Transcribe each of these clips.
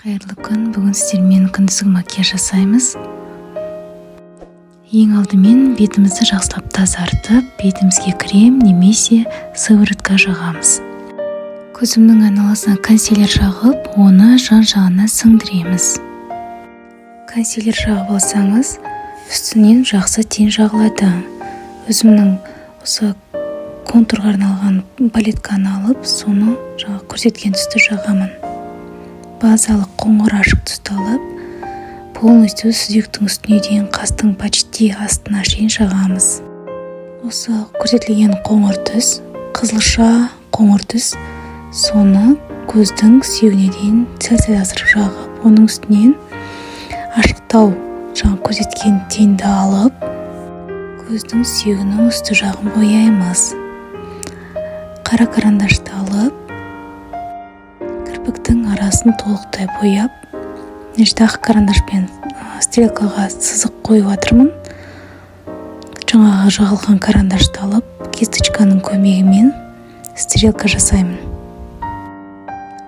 Қайырлы күн! Бүгін сіздермен күндізгі макияж жасаймыз. Ең алдымен бетімізді жақсылап тазартып, бетімізге крем немесе сыворотка жағамыз. Көзімнің айналасына консилер жағып, оны жан-жағына сіңдіреміз. Консилер жағып алсаңыз, үстінен жақсы тень жағылады. Өзімнің осы контурға арналған палетканы алып, соны жаңа көрсеткен түсті жағамын. Базалық қоңыр ашық түсті алып, полностью сүзектің үстіне дейін, қастың почти астына шейін жағамыз. Осы көрсетілген қоңыр түс, қызылша қоңыр түс, соны көздің сүйегіне дейін сәл-сәл асырып жағып, оның үстінен ашықтау жаңа көрсеткен теньді алып, көздің сүйегінің үсті жағын бояймыз. Қара карандашты алып, кірпіктің арасын толықтай бояп, мына ақ карандашпен стрелкаға сызық қойып жатырмын. Жаңағы жағылған карандашты алып, кисточканың көмегімен стрелка жасаймын.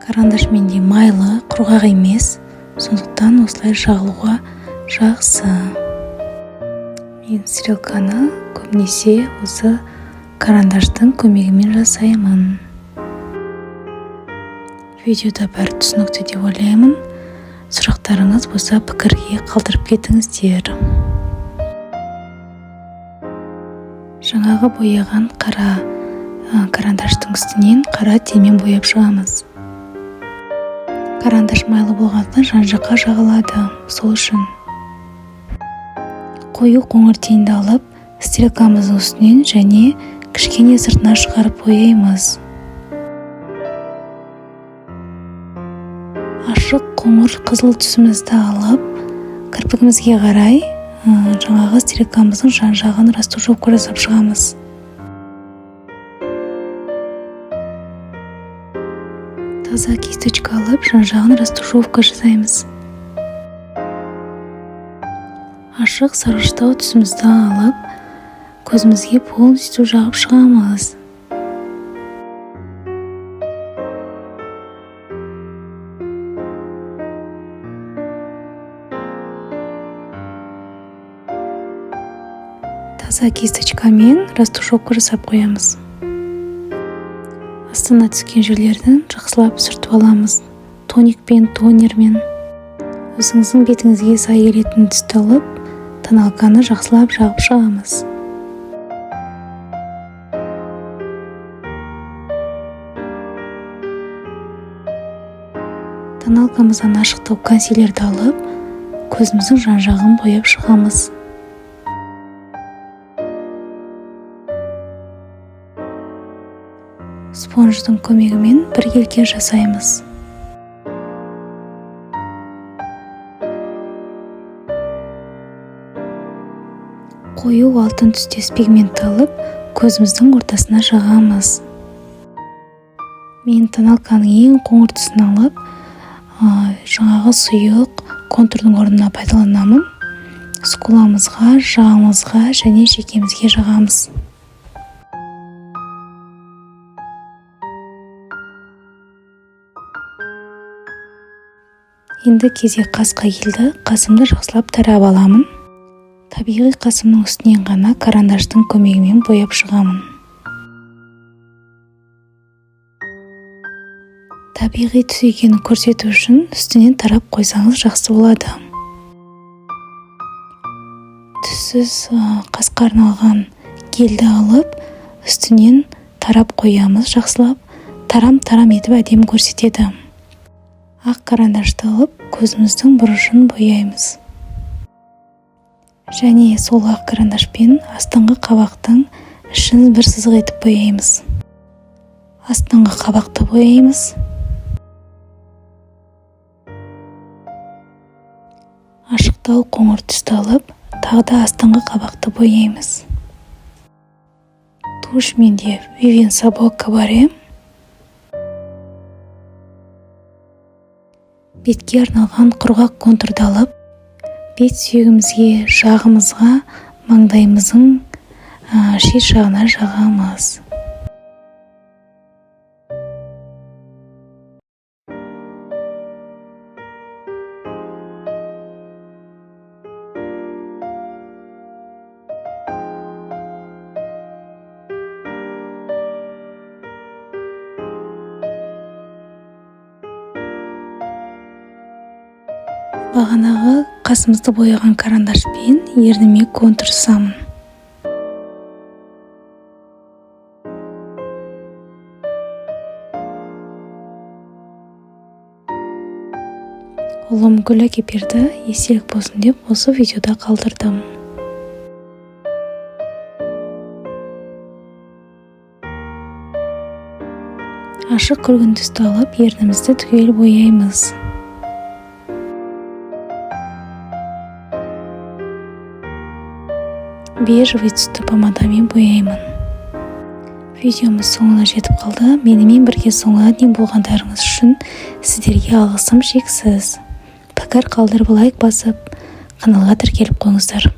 Карандаш менде майлы, құрғақ емес, сондықтан осылай жағылуға жақсы. Мен стрелканы көбінесе осы карандаштың көмегімен жасаймын. Видеода бәрі түсінікті деп ойлаймын. Сұрақтарыңыз болса, пікірге қалдырып кетіңіздер. Жаңағы бояған қара карандаштың үстінен қара теньмен бояп шығамыз. Карандаш майлы болғандықтан, жан жаққа жағылады, сол үшін. Қою қоңыр теньді алып, стрелкамыздың үстінен және кішкене сыртына шығарып бояймыз. Ашық қоңыр қызыл түсімізді алып, кірпігімізге қарай жаңағы стрелкамыздың жан жағын растушевка жасап шығамыз. Таза кисточка алып, жан жағын растушевка жасаймыз. Ашық сарғыштау түсімізді алып, көзімізге полностью жағып шығамыз. Таза кисточкамен растушевка жасап қоямыз. Астына түскен жерлерін жақсылап сүртіп аламыз тоникпен, тонермен. Өзіңіздің бетіңізге сай келетін түсті алып, тоналканы жақсылап жағып шығамыз. Тоналкамыздан ашықтау консилерді алып, көзіміздің жан жағын бояп шығамыз. Спонждың көмегімен біркелкі жасаймыз. Қою алтын түстес пигментті алып, көзіміздің ортасына жағамыз. Мен тоналканың ең қоңыр түсін алып, жаңағы сұйық контурдың орнына пайдаланамын. Скуламызға, жағымызға және шекемізге жағамыз. Енді кезек қасқа келді. Қасымды жақсылап тарап аламын. Табиғи қасымның үстінен ғана карандаштың көмегімен бояп шығамын. Табиғи түс екенін көрсету үшін үстінен тарап қойсаңыз, жақсы болады. Түссіз қасқа арналған гельді алып, үстінен тарап қоямыз жақсылап. Тарам тарам етіп әдемі көрсетеді. Ақ карандашты алып, көзіміздің бұрышын бояймыз және сол ақ карандашпен астыңғы қабақтың ішін бір сызық етіп бояймыз. Астыңғы қабақты бояймыз. Ашықтау қоңыр түсті алып, тағы да астыңғы қабақты бояймыз. Тушь менде Вивьен Сабо Кабаре. Бетке арналған құрғақ контурды алып, бет сүйегімізге, жағымызға, маңдайымыздың шет жағына жағамыз. Бағанағы қасымызды бояған карандашпен ерніме контур сызамын. Ұлым гүл әкеп берді, естелік болсын деп осы видеода қалдырдым. Ашық күлгін түсті алып, ернімізді түгел бояймыз. Бежевый түсті помадамен бояймын. Видеомыз соңына жетіп қалды. Менімен бірге соңына дейін болғандарыңыз үшін сіздерге алғысым шексіз. Пікір қалдырып, лайк басып, каналға тіркеліп қойыңыздар.